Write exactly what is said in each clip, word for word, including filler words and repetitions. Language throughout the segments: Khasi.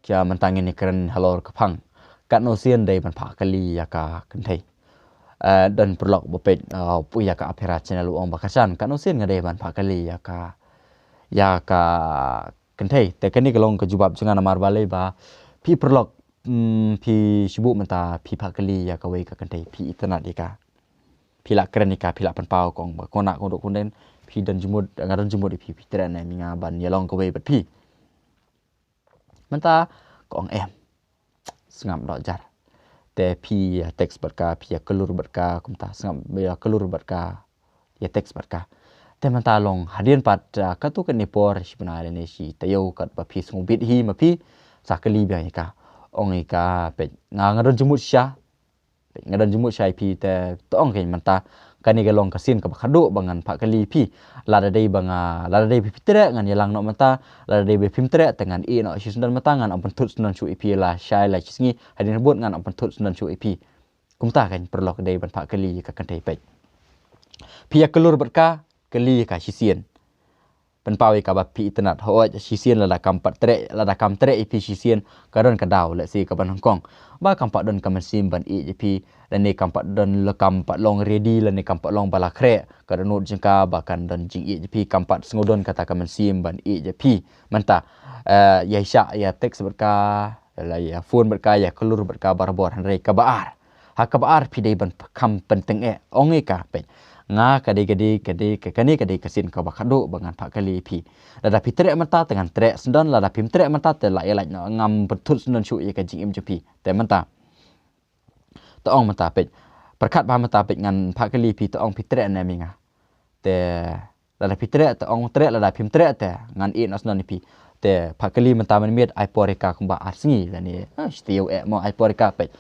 Ka mynta ngin ïa kren halor ka phang, katno sien dei ban phah kali ïa ka kynthei. Eh, don paralok ba peit, eh, pu ïa ka Aphira channel u ong ba ka shan, katno sien nga dei ban phah kali ïa ka, ïa ka kynthei. Te kane ka long ka jubab jong nga namar balei ba phi paralok, mm, phi shu buh mynta phi phah kali ïa kawei ka kynthei, phi itynnad ïa ka, phi lah kren ïa ka, phi lah pynpaw, kong ba kona kong dok kong den, phi don jingmut, nga don jingmut ïa phi, phi treh ne em ïa nga ban ïalong kawei bad phi. Mynta ka ong em, sngap doh jar. Te phi ïa text bad ka, phi ïa klur bad ka, kumta sngap ïa klur bad ka, ïa text bad ka. Te mynta long hadien pat, ah, katto katne por, shi bnai lane shi taïew, katba phi sngewbit hi ma phi, sa kali biang ïa ka. Ong ïa ka, peit, nga, nga don jingmut shisha, nga don jingmut shisha ïa phi. Te to ong kein mynta kane ka long ka sien kaba khadduh ba ngan phah kali ïa phi. Lada dei ba nga, lada dei ba phi treh ngan ïalang noh mynta, lada dei ba phim treh te ngan ïeh noh shisyndon mynta, ngan ym pynthut syndon shuh ïa phi, la shai la shisngi hadien habud ngan ym pynthut syndon shuh ïa phi. Kumta kein paralok, dei ban phah kali ïa ka kynthei. Peit, phi ïa klur bad ka, kali ïa ka shisien, pynpaw ïa ka ba phi itynnad. Hooid, shisien lada kam pat treh, lada kam treh ïa phi shisien, ka don ka daw, let's say, kaban nyngkong ba kam pat don ka mynsiem ban ïeit ïa phi, lane kam pat don, la kam pat long ready, lane kam pat long ba la khreh ka dohnud jong ka ba kan don jingïeit ïa phi, kam pat sngewdon kata ka mynsiem ban ïeit ïa phi. Mynta, eh, ïa shah ïa text bad ka, la ïa phone bad ka, ïa klur bad ka barabor, hynrei kaba ar, ha kaba ar phi dei ban kham pyntyngeh. Ong ïa ka, peit, nga, ka dei, ka dei, ka dei, ka, kane ka dei ka sien kaba khadduh ba ngan phah kali ïa phi. Lada phi treh mynta te ngan treh syndon, lada phim treh mynta te lah ïa lait noh, ngam pynthut syndon shuh ïa ka jingim jong phi. Te mynta to ong mynta, peit, pyrkhat ba mynta, peit, ngan phah kali ïa phi, to ong phi treh ne em ïa nga. Te lada phi treh te ong treh, lada phim treh te ngan ïeh noh syndon ïa phi. Te phah kali mynta mynmiet, ai por ïa ka kumba ar sngi lane, ah, shi taïew eh mo, ai por ïa ka, peit.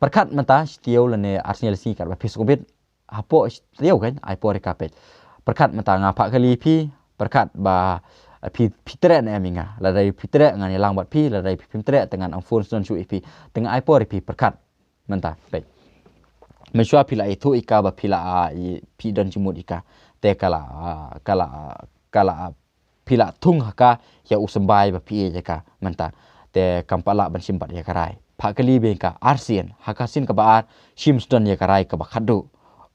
Pyrkhat mynta shi taïew lane ar sngi, lai sngi, katba phi sngewbit, hapoh shi taïew kein, ai por ïa ka, peit. Pyrkhat mynta nga phah kali ïa phi, pyrkhat ba, eh, phi, phi treh ne em ïa nga. Lada phi treh ngan ïalang bad phi, lada phim treh te ngan ym phone syndon shuh ïa phi. Te nga ai por ïa phi, pyrkhat mynta, peit. Mynshuwa phi la ïathuh ïa ka ba phi la, ah, i, phi don jingmut ïa ka. Te ka la, ah, ka la, ah, ka la, ah, phi la thung ha ka ïa u symbai ba phi ïeit ïa ka mynta. Te kam pat lah ban shim pat ïa ka rai. Phah kali biang ïa ka arsien, ha ka sien kaba ar, shim syndon ïa ka rai kaba khadduh.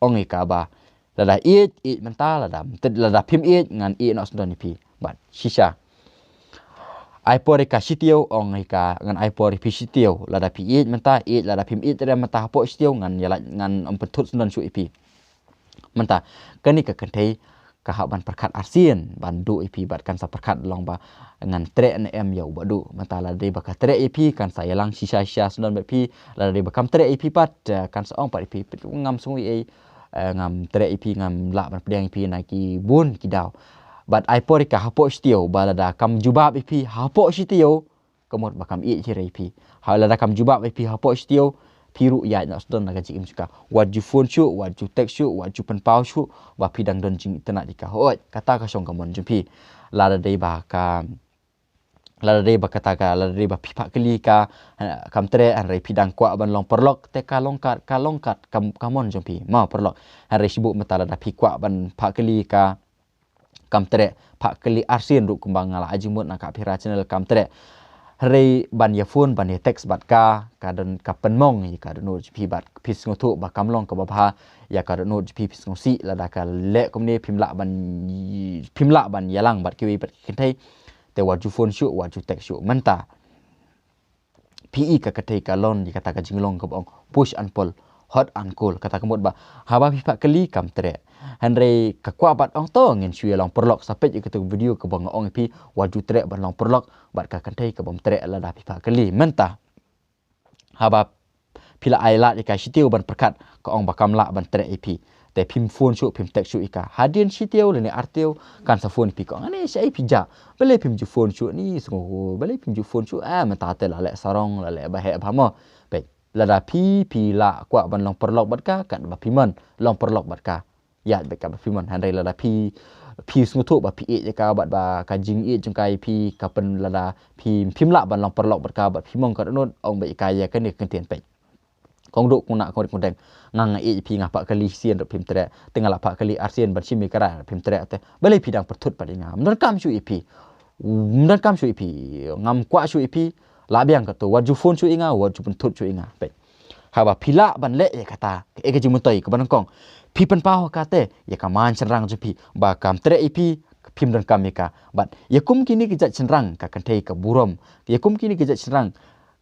Ong ïa ka ba lada ïeit, ïeit mynta, lada, lada phim ïeit ngan ïeh noh syndon ïa phi. Bad shisha, ai por ïa ka shi taïew, ong ïa ka, ngan ai por ïa phi shi taïew. Lada phi ïeit mynta ïeit, lada phim ïeit te mynta, hapoh shi taïew ngan ïa lait, ngan ym pynthut syndon shuh ïa phi. Mynta kane ka kynthei ka hap ban pyrkhat arsien ban duh ïa phi, bad kan sa pyrkhat long ba ngan treh ne em ïa u Bah Duh. Mynta lada dei ba ka treh ïa phi kan sa ïalang shisha shisha syndon bad phi, lada dei ba kam treh ïa phi pat, eh, kan sa ong pat ïa phi, ngam sngew ei, eh, ngam treh ïa phi, ngam lah ban pdiang ïa phi na ki bun ki daw. Bad ai por ïa ka hapoh shi taïew, ba lada kam jubab ïa phi hapoh shi taïew, ka mut ba kam ïeit hi re ïa phi. Ha, lada kam jubab ïa phi hapoh shi taïew, phi ruh ïaid noh syndon na ka jingim jong ka. Wat ju phone shuh, wat ju text shuh, wat ju pynpaw shuh ba phi dang don jingitynnad ïa ka. Hooid, kata ka shong ka mon jong phi. Lada dei ba ka, lada dei ba kata ka, lada dei ba phi phah kali ïa ka, eh, kam treh, hynrei phi dang kwah ban long paralok, te ka long kat, ka long kat ka, ka mon jong phi, mo paralok. Hynrei shibun mynta lada phi kwah ban phah kali ïa ka, kam treh, phah kali arsien ruh kumba nga la ai jingmut na ka Aphira channel, kam treh. Hynrei ban ïa phone, ban ïa text bad ka, ka don, ka pynmong ïa ka dohnud jong phi bad phi sngewthuh ba kam long kaba bha ïa ka dohnud jong phi, phi sngewsih lada ka leh kumne, phim lah ban, phim lah ban ïalang bad kiwei pat ki kynthei. Te wat ju phone shuh, wat ju text shuh. Mynta phi i ka kynthei ka long ïa kata ka jinglong kaba ong push and pull, hot and cold. Kata ka mut ba haba phi phah kali kam treh, hynrei ka kwah bad ong to ngin shu ïa long paralok. Sa peit ïa kata ka video kaba nga ong ïa phi, wat ju treh ban long paralok bad ka kynthei kabym treh lada phi phah kali. Mynta haba phi la ai lad ïa ka shi taïew ban pyrkhat, ka ong ba kam lah ban treh ïa phi, te phim phone shuh, phim text shuh ïa ka. Hadien shi taïew lane ar taïew kan sa phone ïa phi, ka ong, "Ani, shaei phi jah? Balei phim ju phone shuh ni, sngew, balei phim ju phone shuh?" Ah, mynta te la leh sarong, la leh ba heh bha mo. Peit, lada phi, phi la kwah ban long paralok bad ka, katba phi mon long paralok bad ka, ïaid beit katba phi mon. Hynrei lada phi, phi sngewthuh ba phi ïeit ïa ka bad ba ka jingïeit jong ka ïa phi ka pyn, lada phi, phim lah ban long paralok bad ka bad phi mong ka dohnud, ong beit ïa ka ïa kane ka kyntien, peit. Kong Duh, kong Nah, kong Rit, kong Deng, nga, nga ïeit ïa phi, nga phah kali shisien ruh phim treh, te nga la phah kali arsien ban shim ïa ka rai ruh phim treh, te balei phi dang pyrthut pat ïa nga? Ym donkam shuh ïa phi. Ym donkam shuh ïa phi. Ngam kwah shuh ïa phi. Lah biang kato, wat ju phone shuh ïa nga, wat ju pynthut shuh ïa nga. Peit. Haba phi lah ban leh ïa kata, ka, eh, ka jingmyntoi kaba nyngkong, phi pynpaw ha kata ïa ka main shynrang jong phi ba kam treh ïa phi, phim donkam ïa ka. Bad ïa kum kine ki jait shynrang, ka kynthei ka burom, ïa kum kine ki jait shynrang,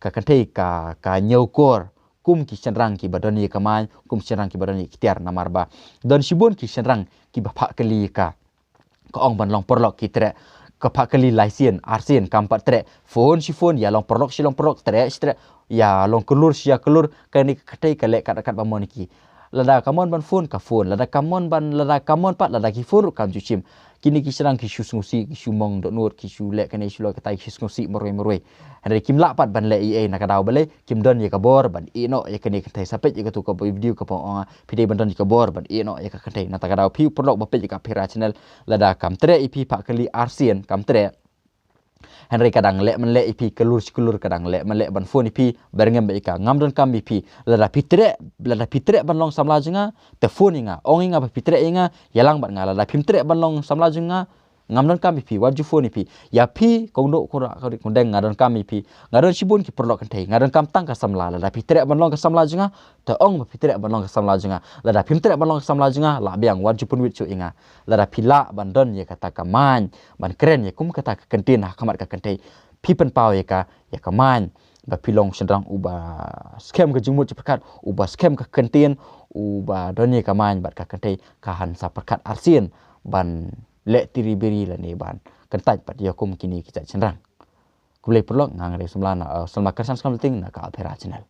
ka kynthei ka, ka ñiewkor, kum ki shynrang kiba don ïa ka main, kum shynrang kiba don ïa ki tiar, namar ba don shibun ki shynrang kiba phah kylli ïa ka. Ka ong ban long paralok ki treh, ka phah kylli lai sien, ar sien, kam pat treh. Phone shi phone, ïa long paralok shi long paralok, treh shi treh, ïa long klur shi ïa klur. Kane ka kynthei ka leh kat kat ba mon ïa ki. Lada ka mon ban phone ka phone, lada ka mon ban, lada ka mon pat, lada ki phone ruh kam ju shim. Kine ki shynrang ki shu sngewsih, ki shu mong dohnud, ki shu leh kane shu leh kata, ki shu sngewsih marwei marwei. Hynrei kim lah pat ban leh ei ei, na ka daw balei kim don ïa ka bor ban ïeh noh ïa kane ka kynthei. Sa peit ïa kato ka video kaba ong, phi dei ban don ïa ka bor ban ïeh noh ïa ka kynthei. Nangta ka daw phi u paralok ba peit ïa ka Phi Ra Channel, lada kam treh ïa phi phah kylli ar sien kam treh, hynrei ka dang leh man leh ïa phi klur shi klur, ka dang leh man leh ban phone ïa phi, bad ngam ba ïa ka, ngam donkam ïa phi. Lada phi treh, lada phi treh ban long samla jong nga, te phone ïa nga, ong ïa nga ba phi treh ïa nga, ïalang bad nga. Lada phim treh ban long samla jong nga, ngam donkam ïa phi, wat ju phone ïa phi. Ïa phi kong doh kong rah kong deng, nga donkam ïa phi. Nga don shibun ki paralok kynthei, nga donkam tang ka samla. Lada phi treh ban long ka samla jong nga, te ong ba phi treh ban long ka samla jong nga. Lada phim treh ban long ka samla jong nga, lah biang, wat ju pynwit shuh ïa nga. Lada phi lah ban don ïa kata ka main ban kren ïa kum kata ka ktien ha khmat ka kynthei, phi pynpaw ïa ka, ïa ka main ba phi long shynrang uba skhem ka jingmut jingpyrkhat, uba skhem ka ktien, uba don ïa ka main bad ka kynthei, ka hap sa pyrkhat arsien ban leh tiri biri lane ban kyntait pat ïa kum kine ki jait shynrang. Khublei paralok, nga Ngare Samla na, uh, Salma Kersan Skam Ting na ka Phi Ra Channel.